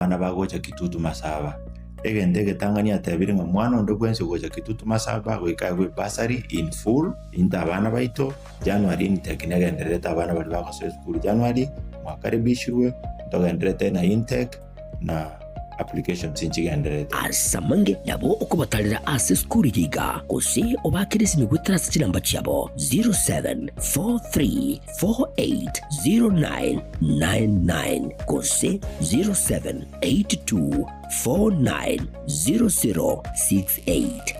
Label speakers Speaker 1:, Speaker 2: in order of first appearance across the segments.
Speaker 1: Abana bagocha Kitutu Masaba. Egento egetang'ani atebire ng'a mwana onde bwensi ogocha Kitutu Masaba goika aegwe bursary in full into abana baito, January intake negendererete abana baria bagosoa esukuru January mwakaribishirwe ntogendererete na intake na applications nchigendererete.
Speaker 2: Ase amange nabo okobatarera ase esukuru eye iga, gose obaakere esimi goetera ase chinamba chiabo 0743 480999 gose 0782490068.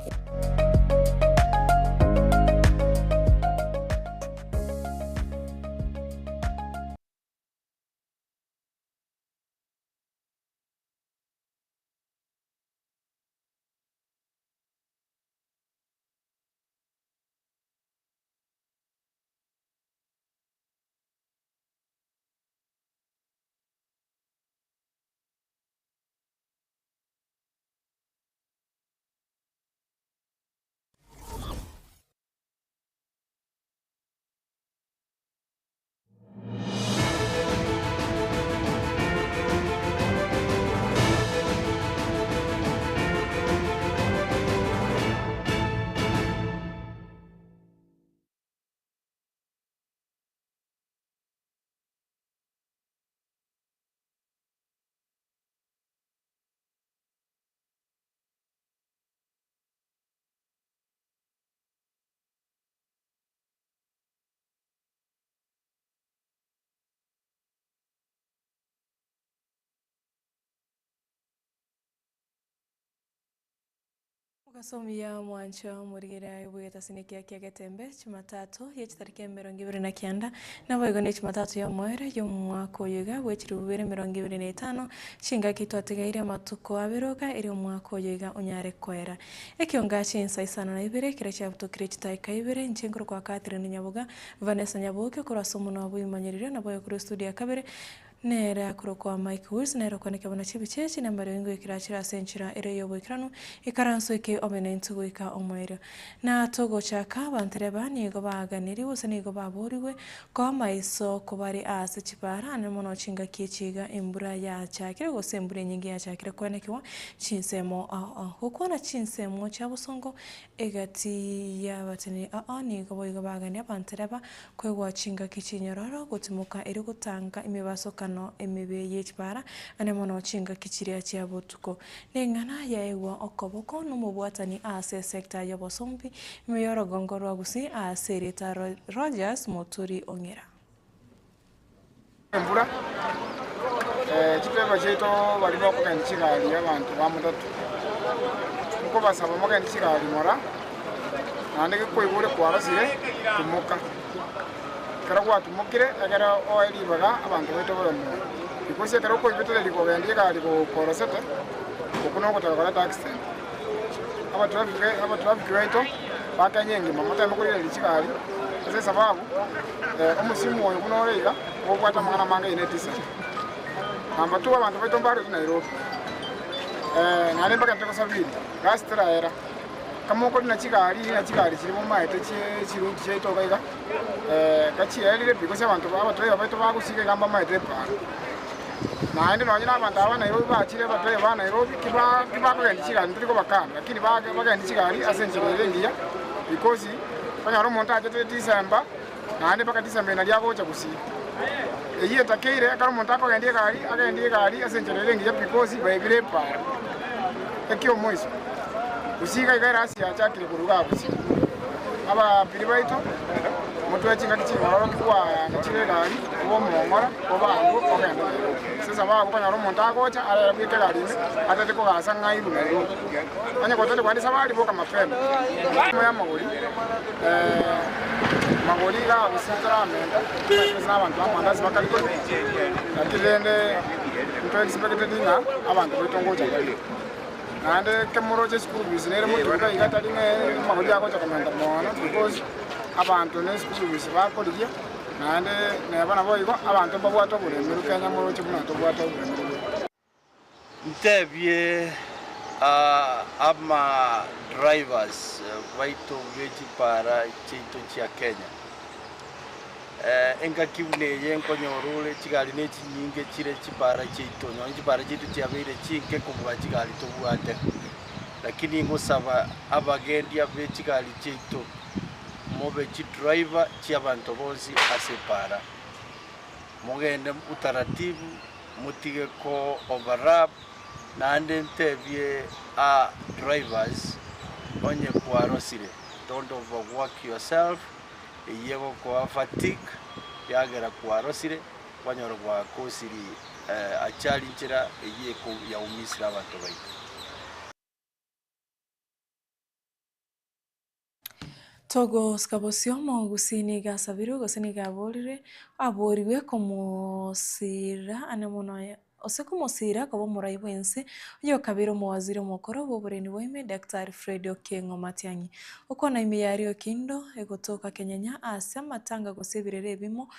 Speaker 3: Ogasomi ya omwancho omorigere aye bwegete ase nekiya kia Getembe, Jumatatu ye chitariki 29, naboigo ne Jumatatu y'omoerio y'omwaka oyo iga bwe chilifu bibere emerongo ebere na etano, chingaki twatigaire amatuko abere oka erio omwaka oyo iga onyare koera. Ekionga chinsa isano na ibere ekero chiabutokire chidakika ibere, inche nkorokwa Catherine Nyaboga, Vanessa Nyaboke korwa ase omonwa bw'imanyerire, naboigo korwa estudio ya kabere, Nere akorokwa Mike Woods, nere okwaneka buna chibicha echi nembare oingo ekerachire ase enchera ere y'oboikeranu, ikaranso eke obe naintwe goika omoerio. Na togochaka, abantereba nigo baaganirigwe gose nigo baboorigwe koa amaiso kobare aase chipaara, ane mono chingaki echi iga embura yachakire gose embura enyinge yachakire kwenekigwa chinsemo ao ao. Gokwana chinsemo chia bosongo egati y'abateneneri ao ao nigo boigo baagania abantereba Koigwa chingaki chinyororo gotimoka erio gotanga emebasokano emebe ye chibara, ane mono chingaki chiria chia botuko. Neng'ana yaegwa okoboko nomobwatani ase esecta y'obosombi ime y'orogongo rwa Gusii ase erieta Rogers Moturi Ong'era.
Speaker 4: Embura, chidriver chiaito baria bakogenda chigari abanto ba matatu, nkobasaba mogende chigari ng'ora, naende gekwaigwa ore kwarosire, timoka. Ekero gwatimokire, ekero oe ribaga abanto baito babe moyo. Because ekero okoibetereria kogenda egari gokorosete, okwo nogotaka koreta accident. Abatraffic abatraffic baito, ba Kenya engima moteme korigereria chigari, ase esababu. Omosimu oyo buna ore iga, obwate amang'ana amange aye netisani. Number two abanto baito mbarwete Nairobi, naende mbagende gosafiri, gasi teraera. Kama okorina chigari, rina chigari chiria momaete chie chiruti chiaito iga iga, gachierire pi gose abanto abatraiva baito bagosiga iga mbamaete epara. Naende nonye na abanto aba ba Nairobi bachire abatraiva ba Nairobi ki ba ki bakogendia chigari ntori kobakana, lakini bagendi chigari ase enchera ere engiya because Okonyora omonto achete Disemba, naende mpaka Disemba eye nario agocha gusii. Eyio etakeire ekero omonto akogendia egari, agendie egari ase enchera ere engiya because baebire epaara. Ekiomoiso, gusii iga iga erasi yachakire korwa igaa gusii. Abapiri baito, motwe chingaki chingororoki bwagachire egari, obe omong'ora, obe abwo, ogende Nairobi. Ase esababu okonyora omonto agocha, arere bweka egari ime, atete kogasa ng'a airwe Nairobi. Onye gotari kogenda esabari, boka mapema. Emo y'amagori, magori iga gose toramenta, gose na abanto b'amandasi bakari korwa, lakini rende nto expected ng'a abanto baito ngocha bare. Naende ekemoroche eschool fees nere motwe iga iga tari ng'a amagori agocha komenta mono because abanto ne eschool fees bakorigia, naende neba naboigo abanto mbabwate oboremeru Kenya moroche buna tobwate oboremeru buna.
Speaker 5: Ntebie ama drivers baito be chipara chiaito chia Kenya. Engaki buna eye nkonyora ore chigari ne chinyinge chire chipara chiaito, nonya chipara chiaito chiabeire chinke kobua chigari tobwate. Lakini ngosaba abagendia be chigari chiaito, mobe chidriver chiabanto bonsi ase epara. Mogende utaratibu, motige ko overlap, naende ntebie aa drivers onye kwarosire don't overwork yourself, eyio egokoa fatigue yagera kwarosire kwanyora gwakosiri achari nchera eyio yaumisire abanto baito.
Speaker 3: Togosika bosio omogusii nigo asabirwe gose nigo aborire aborigwe komosiira ane mono gose komosiira koba omorai bw'ense, oyokabere omowaziri omokoro bw'oboremi bwa ime Daktari Fred Okengo Matiang'i. Okwana ime ya Riokindo egotoka Kenyenya ase amatanga gose ebirero ebimo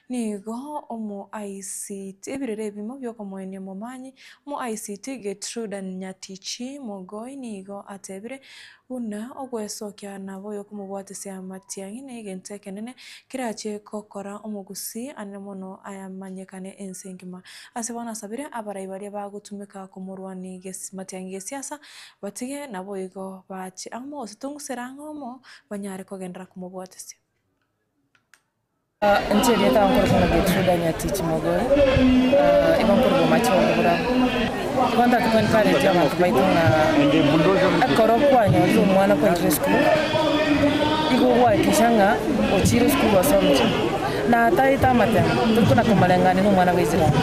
Speaker 3: nigo omo ICT ebirero ebimo biokomoenia omomanyi omo ICT Getruda Nyatichi Mogoi nigo atebire Buna ogwesokia nabo oyokomobwatisia amatiang'i negento ekenene kerache gokora omogusii anene mono ayamanyekane ense engima. Ase bono asabire abarai baria bagotumeka komorwania matiang'i gesiasa batige naboigo bache amo gose tong'usere ang'e omo banyare kogenderera komobwatisia.
Speaker 6: Inche erieta nkorokwa ng'a Getruda Nyatichi Mogoi, igo nkorokwa Machongo Bravo. Igo ntagete ko encourage abanto baito ng'a ekero kwanyorire omwana kwairire esukuru, igo ogohakikisha ng'a ochire esukuru osomire, na ataete amatemo, tori kona komoreng'ania na omwana bwa Israel.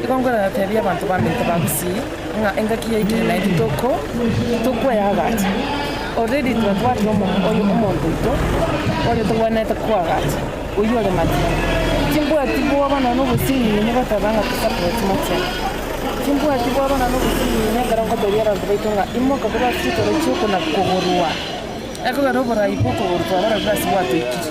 Speaker 6: Igo nkoratebie abanto baminto ba Gusii ng'a engaki yaikire naintwe toko tokoeagacha. Already twatwarire omo oyo omonto oito oyo togwenerete koagacha, oyio ore Matiang'i. Timbwati bwoba nonya na obosinini goteba ng'a tosupport Matiang'i. Timbwati bwoba nonya na obosinini ekero ngotebia abanto baito ng'a imoka korwa ase chikoro chiokona kogorwa, ekogera oborai bwa okogorwa twabororire ase bwatoikire.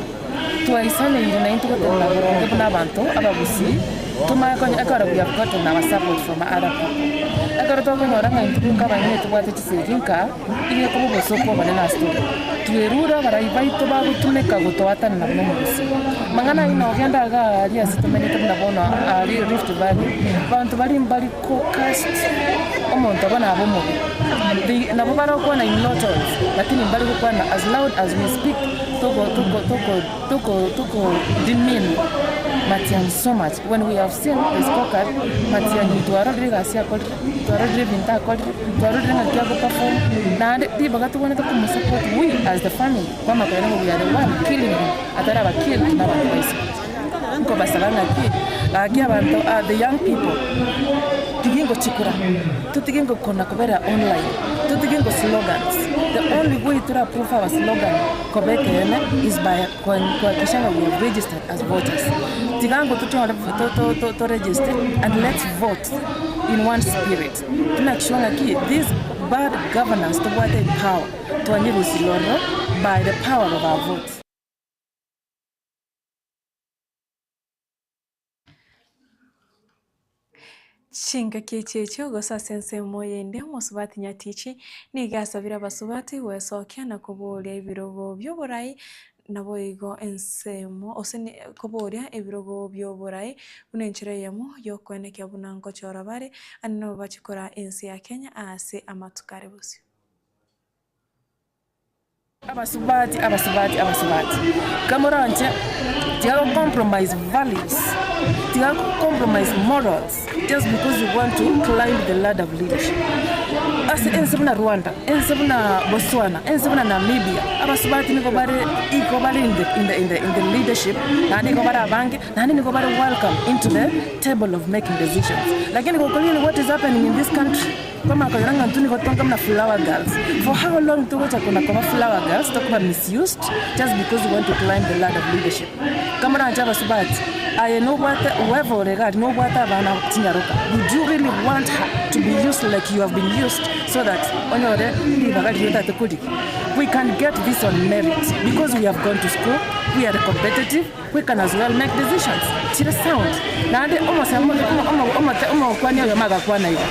Speaker 6: Twaisaneire naintwe gotenena boronge buna abanto abagusii, tomanye konya ekero we have gotten our support from other people. Ekero twakonyora ng'a intwe nka abanyene tobwate chisegi nka, iga ekoba obosooku obonene ase tore. Twerure abarai baito bagotumeka gotoatanana buna omogusii. Mang'ana ayio nogenda iga aria ase tomenyete buna bono aria Rift Valley, abanto baria mbari ko cast omonto obo nabe omobe. They nabo barokwana in low tones, lakini mbari gokwana as loud as we speak toko toko toko toko toko demean Matiang'i so much when we have seen the scorecard Matiang'i twarorire egasi akorire, twarorire ebinto akorire, twarorire ng'aki ago perform, naende ribaga tobwenerete komosupport we as the family kwamakoyora ng'a we are the one killing him ataraba killed na abanto ba isiko. Nkobasaba ng'aki gaki abanto the young people tiga ingochikura, totige ngokona kobera online, totige ngo slogans, the only way tora prove our slogan koba ekeene is by kuhakikisha ng'a we have registered as voters. Tiga ngo tochore to register and let's vote in one spirit to make sure ng'aki this bad governance tobwate in power twanyerusirie ororo by the power of our votes.
Speaker 3: Chingaki echi echio gose ase ensemo eyende omosubati Nyatichi nigo asabire abasubati gwesokia na koboria ebirogo bi'oborai naboigo ensemo gose koboria ebirogo bi'oborai buna enchera eyemo y'okoenekia buna ngochora bare ande nabo bachie koraa ense ya Kenya ase amatuko are bosio.
Speaker 6: Abasubati, abasubati, abasubati, kamoranche tiga go compromise values, tiga go compromise morals just because you want to climb the ladder of leadership. Ase ense buna Rwanda, ense buna Botswana, ense buna Namibia, abasubati nigo bare igo bare in the, in the, in the, in the leadership, naende igo bare abange, naende nigo bare welcome into the table of making decisions. Lakini gokorire what is happening in this country? Twamanya konyora ng'a intwe nigo tonga buna flower girls. For how long togocha kona koba flower girls tokoba misused just because we want to climb the ladder of leadership. Kamoranche abasubati, aye nobwate whoever ore iga aria nobwate abana chinyaroka, would you really want her to be used like you have been used so that onyore ribaga riria otagete korigia? We can get this on merit because we have gone to school, we are competitive, we can as well make decisions chire sound. Naende omosemo omote omokwani oyomo agakwana iga.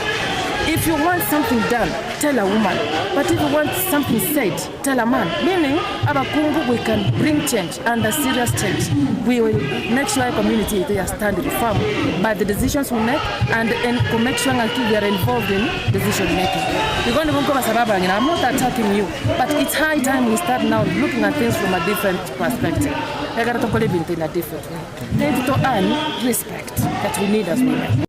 Speaker 6: If you want something done, tell a woman, but if you want something said, tell a man. Meaning, abakungu we can bring change and a serious change. We will make sure community yaito ya stand firm by the decisions we make and and ko make sure ng'aki we are involved in decision making. Igo nigo nkobasaba abang'ina, I'm not attacking you, but it's high time we start now looking at things from a different perspective. Ekero tokore ebinto in a different way, naintwe to earn respect that we need as women.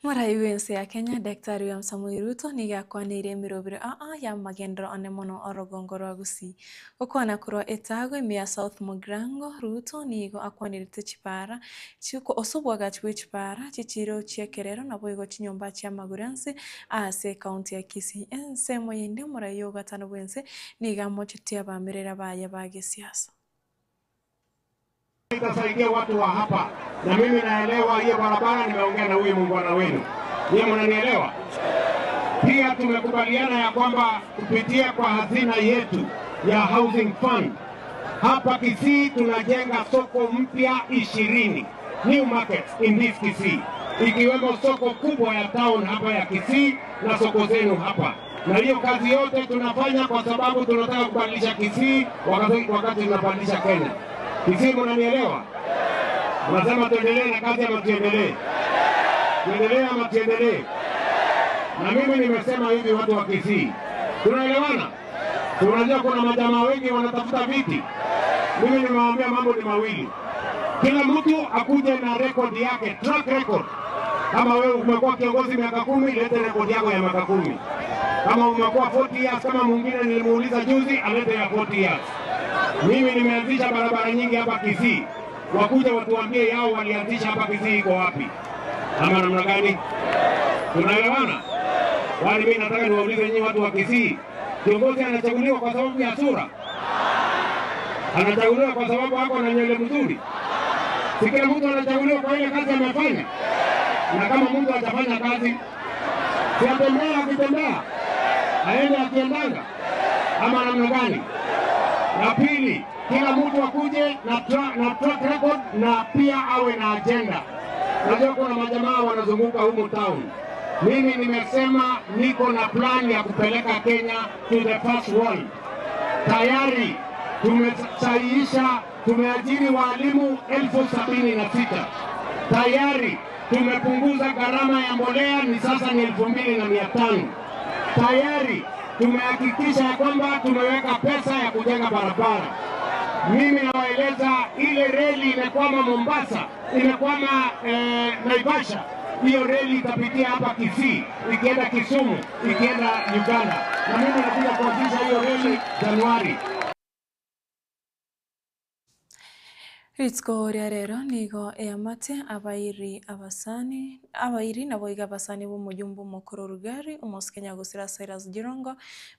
Speaker 3: Morai bw'ense ya Kenya, Daktari William Samoei Ruto nigo akwaneire emerobero aa y'amagenderero ane mono orogongo rwa Gusii. Gokwana korwa etago ime ya South Mugirango, Ruto nigo akwanerete chipara chiko ase obwagachi bwe chipara, chichiiro chi'ekerero naboigo chinyomba chi'amagoro ense ase ekaunti ya Kisii. Ensemo yende omorai ogatano bw'ense nigo amochetie abamerera baye ba gesiasa.
Speaker 7: Itasaidia watu wa hapa, na mimi naelewa hiyo barabara. Nimeongea na huyu muungwana wenu, niye mnanielewa. Pia tumekubaliana ya kwamba kupitia kwa hazina yetu ya housing fund hapa Kisii tunajenga soko mpya 20 new markets in this Kisii, ikiwemo soko kubwa ya town hapa ya Kisii na soko zenu hapa. Na hiyo kazi yote tunafanya kwa sababu tunataka kubadilisha Kisii wakati, wakati tunabadilisha Kenya. Kisii, mnanielewa? Mnasema tuendelee na kazi ama tuendelee? Tuendelee ama tuendelee? Na mimi nimesema hivi, watu wa Kisii, tunaelewana? Tunajua kuna majamaa wengi wanatafuta viti. Mimi nimewaambia mambo ni mawili, kila mtu akuje na rekodi yake, track record. Kama wewe umekuwa kiongozi miaka 10, lete rekodi yako ya miaka 10. Kama umekuwa 40 years, kama mwingine nilimuuliza juzi, alete ya 40 years. Mimi nimeanzisha barabara nyingi hapa Kisii, wakuja watuambie yao walianzisha hapa Kisii iko wapi, ama namna gani? Tunaelewana? Wali mimi nataka niwaulize nyinyi watu wa Kisii, kiongozi anachaguliwa kwa sababu ya sura? Anachaguliwa kwa sababu ako na nywele mzuri? Si kila mtu anachaguliwa kwa ile kazi amefanya? Na kama mtu hajafanya kazi, si atembea akitembea, aende akiendanga, ama namna gani? La pili, kila mtu akuje na, na track record na pia awe na agenda. Najua kuna majamaa wanazunguka humu town. Mimi nimesema niko na plan ya kupeleka Kenya to the first world. Tayari tumesahihisha, tumeajiri waalimu 76,000. Tayari tumepunguza gharama ya mbolea ni sasa ni 2,500. Tayari tumehakikisha ya kwamba tumeweka pesa ya kujenga barabara. Mimi nawaeleza ile reli imekwama Mombasa, imekwama Naivasha. Hiyo reli itapitia hapa Kisii, ikienda Kisumu, ikienda Uganda, na mimi nakuja kuanzisha hiyo reli Januari.
Speaker 3: Rituko ria rero nigo eamate abairi abasani abairi naboigo abasani b'omojumbe omokoro Rugari omosike nyagosira Cyrus Jirongo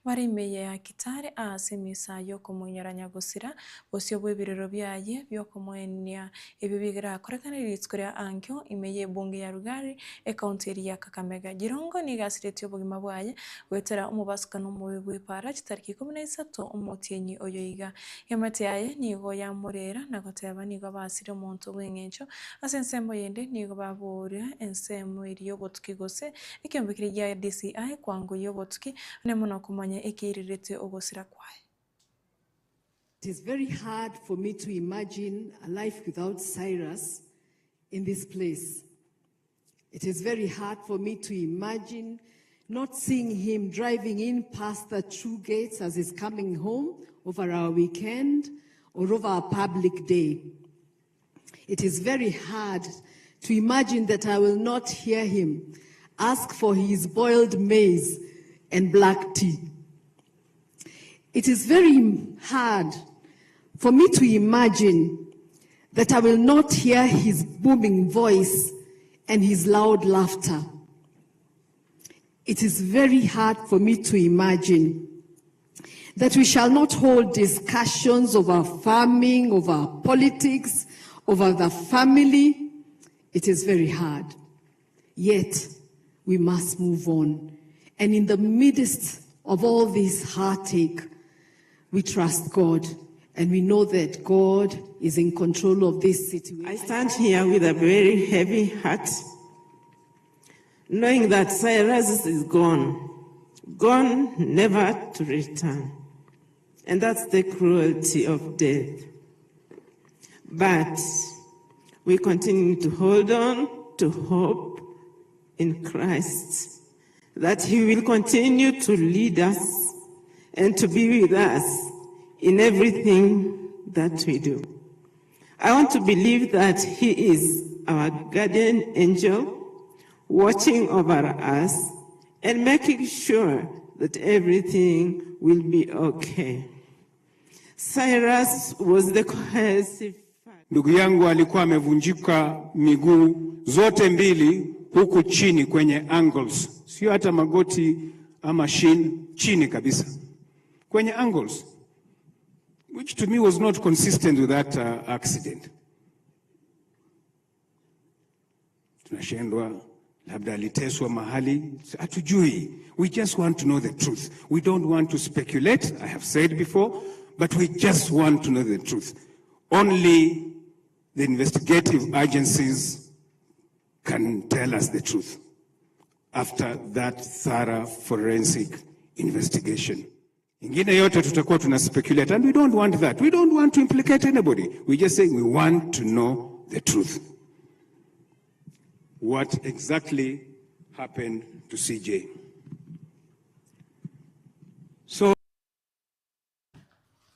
Speaker 3: bare ime ya Kitale ase emisa yokomoinyora nyagosira bosio bwa ebirero biaye biokomoenia ebio bigerakorekana rituko ria ankio ime ya ebunge ya Rugari ecounty eri ya Kakamega. Jirongo nigo asiretie obogima bwaye goetera omobasukano omobe bwa epara chitariki 13 omotienyi oyo iga. Eamate yaye nigo yamorera na goteba nigo basire omonto bw'eng'encho ase ensemo yende nigo baboria ensemo eri y'obotuki gose ekiombe keria gia DCI kwango y'obotuki ane mono komanya ekeirirete ogosira kwaye.
Speaker 8: It is very hard for me to imagine a life without Cyrus in this place. It is very hard for me to imagine not seeing him driving in past the two gates as he's coming home over our weekend or over a public day. It is very hard to imagine that I will not hear him ask for his boiled maize and black tea. It is very hard for me to imagine that I will not hear his booming voice and his loud laughter. It is very hard for me to imagine that we shall not hold discussions over farming, over politics, over the family. It is very hard. Yet, we must move on. And in the midst of all this heartache, we trust God and we know that God is in control of this situation.
Speaker 9: I stand here with a very heavy heart, knowing that Cyrus is gone, gone never to return. And that's the cruelty of death. But we continue to hold on to hope in Christ, that He will continue to lead us and to be with us in everything that we do. I want to believe that He is our guardian angel, watching over us and making sure that everything will be okay. Cyrus was the cohesive
Speaker 7: Ndugu yangu alikuwa amevunjika miguu zote mbili huku chini kwenye ankles, sio hata magoti ama shin, chini kabisa kwenye ankles, which to me was not consistent with that accident. Tunashindwa, labda aliteswa mahali, hatujui. We just want to know the truth. We don't want to speculate, I have said before, but we just want to know the truth. Only the investigative agencies can tell us the truth after that thorough forensic investigation. Ingine yote tutakuwa tuna speculate and we don't want that. We don't want to implicate anybody. We just say we want to know the truth. What exactly happened to CJ? So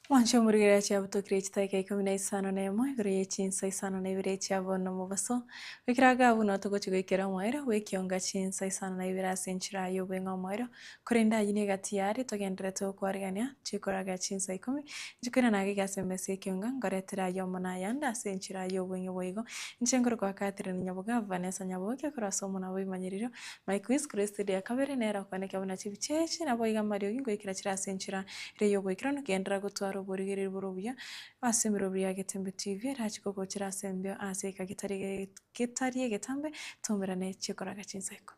Speaker 3: Mwanche omorigereria chiabutokire chitaika ikomi na isano na emo igoro ye chinsa isano na ibere chia bono mobaso. Goikera iga abwo noo togochia goikera omoerio bw'ekionga chinsa isano na ibere ase enchera y'obweng'e omoerio, korende ayio negati yare togendererete gokwarigania chikoraga chinsa ikomi, inche koirana iga ase emesa y'ekionga nkoretere ayio amo na ayande ase enchera y'obweng'e boigo. Inche nkorokwa Catherine Nyaboga Vanessa Nyaboke korwa ase omona bw'ebimanyererio, Mike Wiz korwa estudio ya kabere nere okwaneka buna chibicha echi naboigo amariogi ngoikera chire ase enchera ere y'oboikeranu genderera gotwara oborigereria bore obuya ase emerobio ya Getembe TV erache kogochera ase embeo ase eka getari getari egetambe toumerane chikoraga chinseko.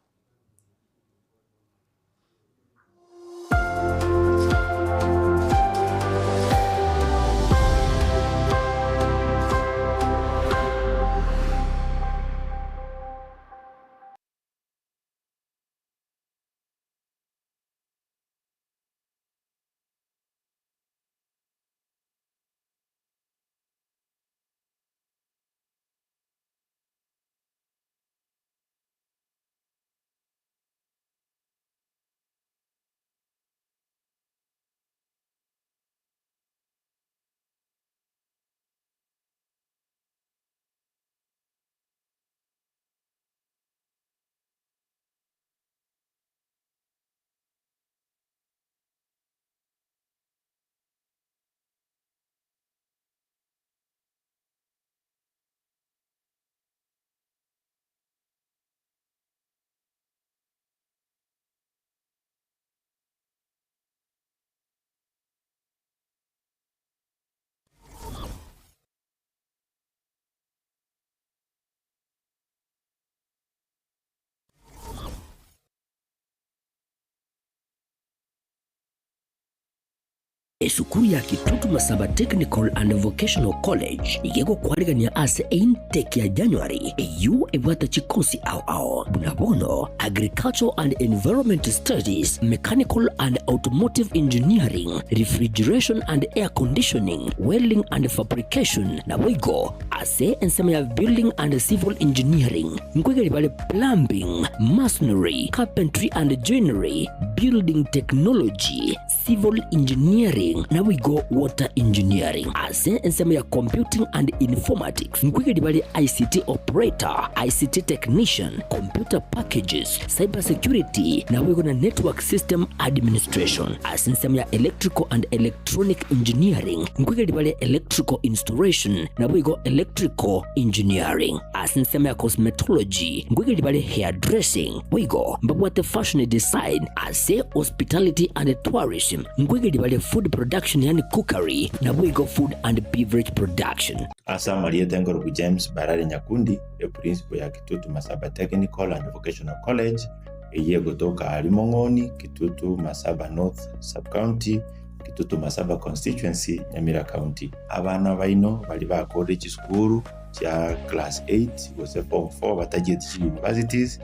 Speaker 2: Esukuru ya Kitutu Masaba Technical and Vocational College iga egokwarigania ase eintake ya January eyio ebwate chikosi ao ao buna bono Agricultural and Environment Studies, Mechanical and Automotive Engineering, Refrigeration and Air Conditioning, Welding and Fabrication naboigo ase ensemo ya Building and Civil Engineering nkoigeri bare Plumbing, Masonry, Carpentry and Joinery, Building Technology, Civil Engineering naboigo Water Engineering. Ase ensemo ya Computing and Informatics nkoigeri bare ICT Operator, ICT Technician, Computer Packages, Cyber Security naboigo na Network System Administration. Ase ensemo ya Electrical and Electronic Engineering nkoigeri bare Electrical Installation naboigo Electrical Engineering. Ase ensemo ya Cosmetology nkoigeri bare Hairdressing boigo mbabwate Fashion Design. Ase Hospitality and Tourism nkoigeria bare Food Production yaani Cookery naboigo Food and Beverage Production.
Speaker 1: Ase amarieta enkorokwa James Barare Nyakundi, eprincipo ya Kitutu Masaba Technical and Vocational College, eyio egotoka aaria Mong'oni, Kitutu Masaba North Sub-County, Kitutu Masaba Constituency, Nyamira County. Abana baino baria bakorire chisukuru chia class 8 gose form 4 batachieti chi universities,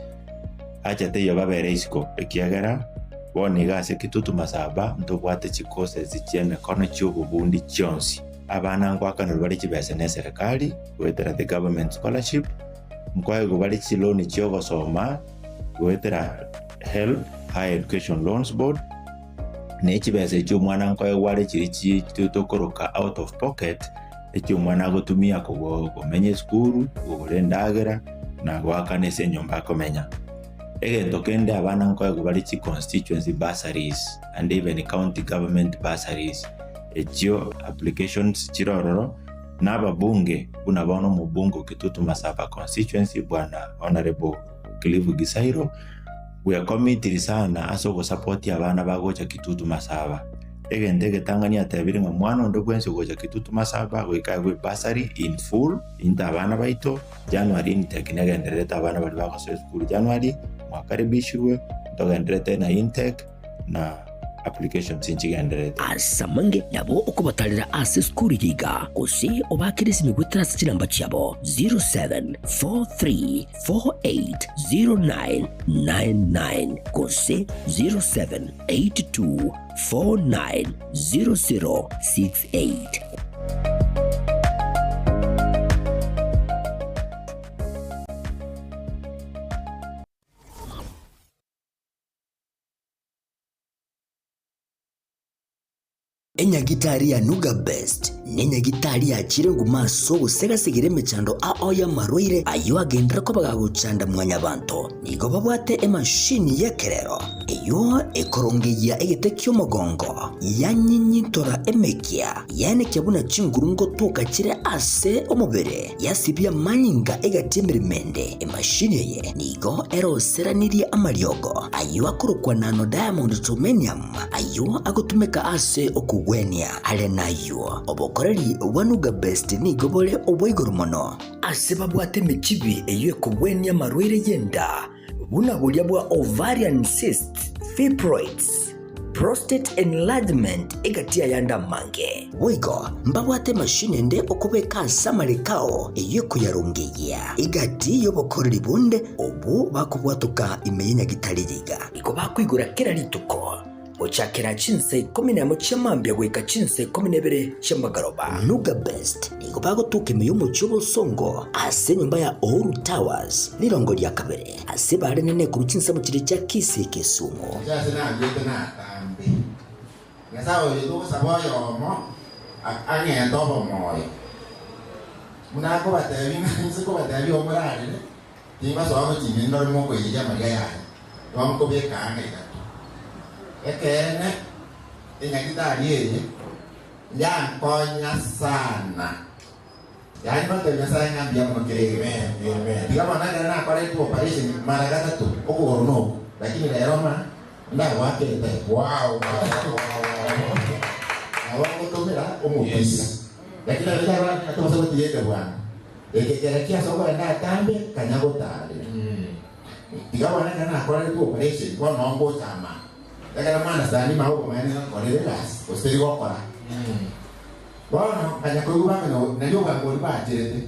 Speaker 1: acha teiyo babere isiko ekiagera bono iga ase Kitutu Masaba ntobwate chi courses chia emekono chia obobundi chionsi. Abana ngoakanerwa bare chibesa ne eserekari goetera the government scholarship, nkoegwa bare chiloan chia ogosoma goetera HELB, Higher Education Loans Board, ne chibesa echio omwana nkoegwa are chiria chi tokoroka out of pocket, echio omwana agotumia kogo komenya esukuru, kogora endagera, na goakana ase enyomba akomenya. Egento kende abana nkoegwa bare chi constituency bursaries and even county government bursaries, echio applications chire ororo, na ababunge buna bono omobunge o Kitutu Masaba constituency bwana Honourable Cliff Gisairo, bwekomitiri sana ase ogosapotia abana bagocha Kitutu Masaba. Egento egetang'ani atebire ng'a mwana onde bwensi ogocha Kitutu Masaba goika aegwe bursary in full, into abana baito, January intake negendererete abana baria bagosoa esukuru January, mwakaribishirwe, ntogendererete na intake na applications nchigendererete.
Speaker 2: Ase amange nabo okobatarera ase esukuru eye iga, gose obaakere esimi goetera ase chinamba chiabo 0743480999 gose 0782490068. Enyagitari ya Nuga Best nenyagitari yachire nguma ase ogosegasegera emechando ao y'amarwaire ayio agenderere koba gagochanda mwanyabanto. Nigo babwate emashini y'ekerero eyio ekorongeyia egete ki'omogongo, yanyinyintora emekia, yaenekia buna chinguru ngotoka chire ase omobere, yasibia amanyinga egati y'emeremo ende. Emashini eye nigo eroseranirie amariogo ayio akorokwa nano diamond germanium, Ayio agotumeka ase okogwenia. Are nayio, obokoreri bwa Nuga Best nigo bore obwa igoro mono. Ase babwate emechibi eyio ekogwenia amarwaire y'enda, buna boria bwa ovarian cysts, fibroids, prostate enlargement egati y'ayande amange. Boigo mbabwate emashini ende okobeka ase amareko ao eyio ekoyarongeyia egati y'obokoreri bonde obwo bakobwatoka ime y'enyagitari eye iga. Nigo bakoigora kera rituko, gochakera chinsa ikomi nemo chia mambia goika chinsa ikomi na ibere chia magoroba. Nuga Best nigo bagotoka ime y'omochie obosongo ase enyomba ya Uhuru Towers, rirongo ria kabere, ase bare nene korwa chinsemo chiria chia Kisii Kisumu.
Speaker 10: Inche ase naruete natambe. Nyasae oyo togosaba oyomo ang'ente obomoyo. Buna akobatebia ng'a inse kobatebia igo morarere, Tingosoa gochia ime ndore mokoiyeria amariga yaye, tonkobeka anga igato. Ekeene, enyagitari eye yankonya sana. Yaani gotebia Nyasae ng'a mbuya mono kera egento. Tiga bono ekero nakoretwe operation mara gatato, okogoro noko, lakini rero ng'a ndagoakete. Nabo ngotomera omopira. Lakini nabo tobasa gotiga eke bwango. Eke kerekia ase okorenda atambe, kanya gotaarera. Tiga bono ekero nakoreretwe operation, bono noo ngocha amang'u. Ekero mwana sani mao obomaene nakorire egasi, gose teri gokora. Bono nkanya koigwa bang'ina nario obwango boria bacherete.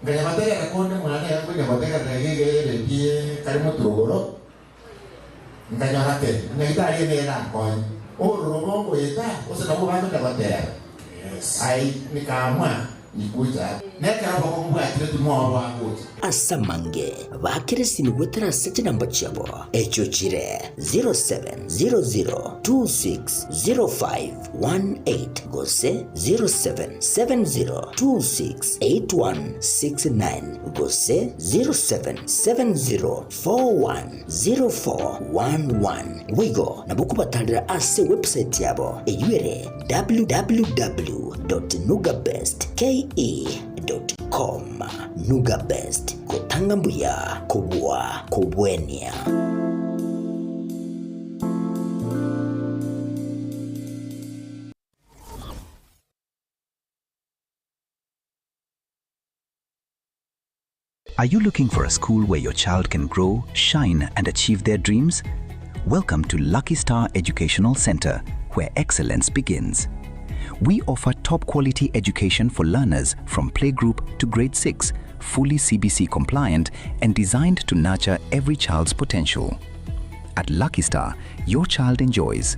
Speaker 10: Nkanya gotegerera konde mwane iga nkonya gotegerera iga iga eredio kare moturogoro, nkanyora keri, nyagitari eye nigo erankonye. Obororo obo ngoeta, gose nabwo bagocha goteba. Ai, nikaamua. Nekero obokong'u bwachire timoboa gocha.
Speaker 2: Ase amange baakere esimi goetera ase chinamba chiabo, echio chire 0700260518 gose 0770268169 gose 0770410411. Boigo nabo kobatarera ase ewebsite yabo eyio ere www.nugabestke.com. Nugabest, gotanga mbuya kobua kobwenia.
Speaker 11: Are you looking for a school where your child can grow, shine, and achieve their dreams? Welcome to Lucky Star Educational Center, where excellence begins. We offer top quality education for learners from playgroup to grade 6, fully CBC compliant and designed to nurture every child's potential. At Lucky Star, your child enjoys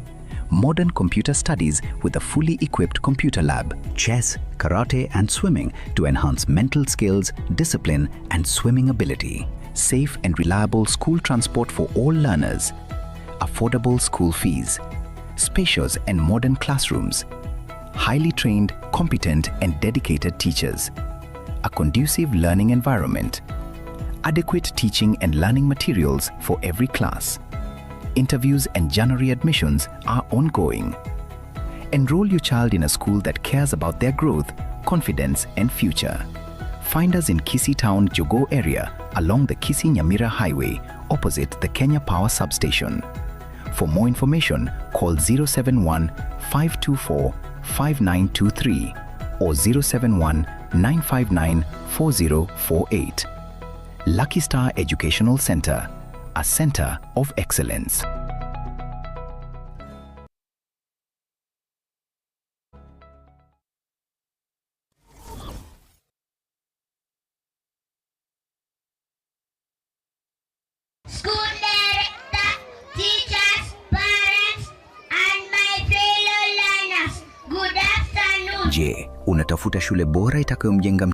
Speaker 11: modern computer studies with a fully equipped computer lab, chess, karate, and swimming to enhance mental skills, discipline, and swimming ability, safe and reliable school transport for all learners, affordable school fees, spacious and modern classrooms, highly trained, competent, and dedicated teachers, a conducive learning environment, adequate teaching and learning materials for every class. Interviews and January admissions are ongoing. Enroll your child in a school that cares about their growth, confidence, and future. Find us in Kisii Town, Jogo area along the Kisii Nyamira Highway, opposite the Kenya Power Substation. For more information, call 071 524 5923 or 071 959 4048. Lucky Star Educational Center, a center of excellence.
Speaker 12: School director, teachers, parents, and my fellow learners, good afternoon.
Speaker 11: Je, unatafuta shule bora itakayomjenga